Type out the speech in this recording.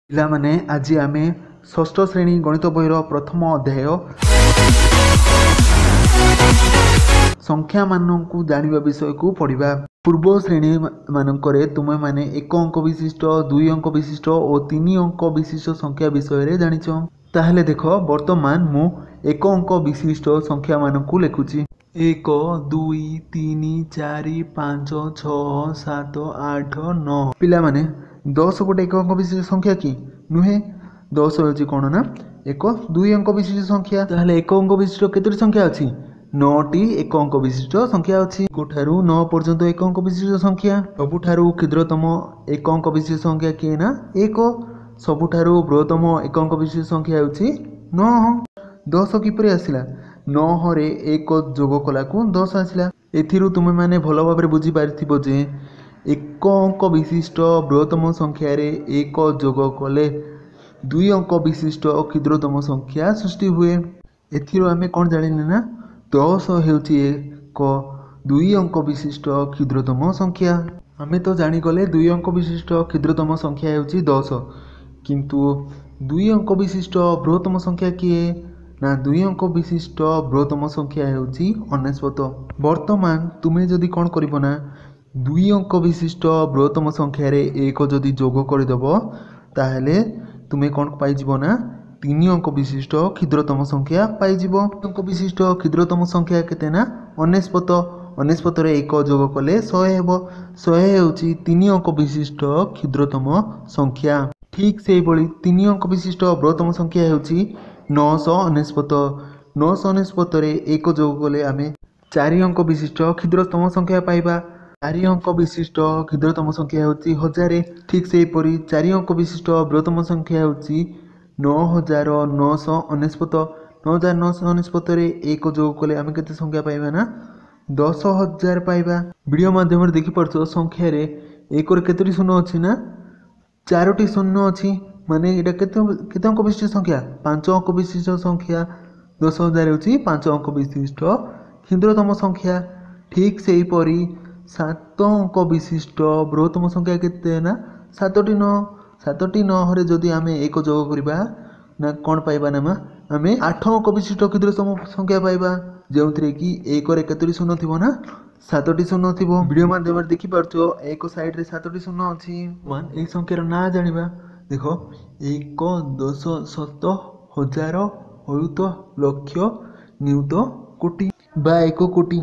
ପିଲାମାନେ, ଆଜି ଆମେ ଷଷ୍ଠ ଶ୍ରେଣୀ ଗଣିତ ବହିର ପ୍ରଥମ ଅଧ୍ୟାୟ ସଂଖ୍ୟାମାନଙ୍କୁ ଜାଣିବା ବିଷୟକୁ ପଢ଼ିବା। ପୂର୍ବ ଶ୍ରେଣୀ ମାନଙ୍କରେ ତୁମେମାନେ 1 ଅଙ୍କ ବିଶିଷ୍ଟ, 2 ଅଙ୍କ ବିଶିଷ୍ଟ ଓ 3 ଅଙ୍କ ବିଶିଷ୍ଟ ସଂଖ୍ୟା ବିଷୟରେ ଜାଣିଛ। ତାହେଲେ ଦେଖ, ବର୍ତ୍ତମାନ ମୁଁ 1 ଅଙ୍କ ବିଶିଷ୍ଟ ସଂଖ୍ୟାମାନଙ୍କୁ ଲେଖୁଛି। 1, 2, 3, 4, 5, 6, 7, 8, 9। ପିଲାମାନେ, 10 ଗୋଟେ 1 ଅଙ୍କ ବିଶିଷ୍ଟ ସଂଖ୍ୟା କି? ନୁହେଁ। 10 ହେଉଛି କ'ଣ ନା ଏକ 2 ଅଙ୍କ ବିଶିଷ୍ଟ ସଂଖ୍ୟା। ତାହେଲେ 1 ଅଙ୍କ ବିଶିଷ୍ଟ କେତୋଟି ସଂଖ୍ୟା ଅଛି? 9ଟି 1 ଅଙ୍କ ବିଶିଷ୍ଟ ସଂଖ୍ୟା ଅଛି। 1 ଠାରୁ 9 ପର୍ଯ୍ୟନ୍ତ 1 ଅଙ୍କ ବିଶିଷ୍ଟ ସଂଖ୍ୟା। ସବୁଠାରୁ କ୍ଷୁଦ୍ରତମ 1 ଅଙ୍କ ବିଶିଷ୍ଟ ସଂଖ୍ୟା କିଏ ନା 1। ସବୁଠାରୁ ବୃହତ୍ତମ 1 ଅଙ୍କ ବିଶିଷ୍ଟ ସଂଖ୍ୟା ହେଉଛି 9। 10 କିପରି ଆସିଲା? 9ରେ 1 ଯୋଗ କଲାକୁ 10 ଆସିଲା। ଏଥିରୁ ତୁମେମାନେ ଭଲ ଭାବରେ ବୁଝିପାରିଥିବ ଯେ 1 ଅଙ୍କ ବିଶିଷ୍ଟ ବୃହତ୍ତମ ସଂଖ୍ୟାରେ 1 ଯୋଗ କଲେ 2 ଅଙ୍କ ବିଶିଷ୍ଟ କ୍ଷୁଦ୍ରତମ ସଂଖ୍ୟା ସୃଷ୍ଟି ହୁଏ। ଏଥିରୁ ଆମେ କ'ଣ ଜାଣିଲେ ନା 10 ହେଉଛି ଏକ 2 ଅଙ୍କ ବିଶିଷ୍ଟ କ୍ଷୁଦ୍ରତମ ସଂଖ୍ୟା। ଆମେ ତ ଜାଣିଗଲେ 2 ଅଙ୍କ ବିଶିଷ୍ଟ କ୍ଷୁଦ୍ରତମ ସଂଖ୍ୟା ହେଉଛି 10, କିନ୍ତୁ 2 ଅଙ୍କ ବିଶିଷ୍ଟ ବୃହତ୍ତମ ସଂଖ୍ୟା କିଏ ନା 2 ଅଙ୍କ ବିଶିଷ୍ଟ ବୃହତ୍ତମ ସଂଖ୍ୟା ହେଉଛି 99। ବର୍ତ୍ତମାନ ତୁମେ ଯଦି କ'ଣ କରିବ ନା 2 ଅଙ୍କ ବିଶିଷ୍ଟ ବୃହତ୍ତମ ସଂଖ୍ୟାରେ 1 ଯଦି ଯୋଗ କରିଦେବ, ତାହେଲେ ତୁମେ କ'ଣ ପାଇଯିବ ନା 3 ଅଙ୍କ ବିଶିଷ୍ଟ କ୍ଷୁଦ୍ରତମ ସଂଖ୍ୟା ପାଇଯିବ। ଅଙ୍କ ବିଶିଷ୍ଟ କ୍ଷୁଦ୍ରତମ ସଂଖ୍ୟା କେତେ ନା 99। 99ରେ 1 ଯୋଗ କଲେ 100 ହେବ। 100 ହେଉଛି 3 ଅଙ୍କ ବିଶିଷ୍ଟ କ୍ଷୁଦ୍ରତମ ସଂଖ୍ୟା। ଠିକ୍ ସେହିଭଳି 3 ଅଙ୍କ ବିଶିଷ୍ଟ ବୃହତ୍ତମ ସଂଖ୍ୟା ହେଉଛି 999। 999ରେ 1 ଯୋଗ କଲେ ଆମେ 4 ଅଙ୍କ ବିଶିଷ୍ଟ କ୍ଷୁଦ୍ରତମ ସଂଖ୍ୟା ପାଇବା। 4 ଅଙ୍କ ବିଶିଷ୍ଟ କ୍ଷୁଦ୍ରତମ ସଂଖ୍ୟା ହେଉଛି 1000। ଠିକ୍ ସେହିପରି 4 ଅଙ୍କ ବିଶିଷ୍ଟ ବୃହତ୍ତମ ସଂଖ୍ୟା ହେଉଛି 9999। 9999ରେ 1 ଯୋଗ କଲେ ଆମେ କେତେ ସଂଖ୍ୟା ପାଇବା ନା 10,000 ପାଇବା। ଭିଡ଼ିଓ ମାଧ୍ୟମରେ ଦେଖିପାରୁଛ ସଂଖ୍ୟାରେ 1ରେ କେତୋଟି ଶୂନ ଅଛି ନା 4ଟି ଶୂନ ଅଛି। ମାନେ ଏଇଟା କେତେ ଅଙ୍କ ବିଶିଷ୍ଟ ସଂଖ୍ୟା? 5 ଅଙ୍କ ବିଶିଷ୍ଟ ସଂଖ୍ୟା। 10,000 ହେଉଛି 5 ଅଙ୍କ ବିଶିଷ୍ଟ କ୍ଷୁଦ୍ରତମ ସଂଖ୍ୟା। ଠିକ୍ ସେହିପରି 7 ଅଙ୍କ ବିଶିଷ୍ଟ ବୃହତ୍ତମ ସଂଖ୍ୟା କେତେ ନା 7ଟି 9। 7ଟି 9ରେ ଯଦି ଆମେ 1 ଯୋଗ କରିବା ନା କ'ଣ ପାଇବା ନା ଆମେ 8 ଅଙ୍କ ବିଶିଷ୍ଟ କ୍ଷୁଦ୍ରତମ ସଂଖ୍ୟା ପାଇବା, ଯେଉଁଥିରେ କି 1ରେ କେତୋଟି ଶୂନ ଥିବ ନା 7ଟି ଶୂନ ଥିବ। ଭିଡ଼ିଓ ମାଧ୍ୟମରେ ଦେଖିପାରୁଛ 1 ସାଇଡ଼ରେ 7ଟି ଶୂନ ଅଛି। ଏଇ ସଂଖ୍ୟାର ନାଁ ଜାଣିବା। ଦେଖ, 1, 10, ଶତ, ହଜାର, ଅୟୁତ, ଲକ୍ଷ, ନିୟୁତ, କୋଟି ବା 1 କୋଟି।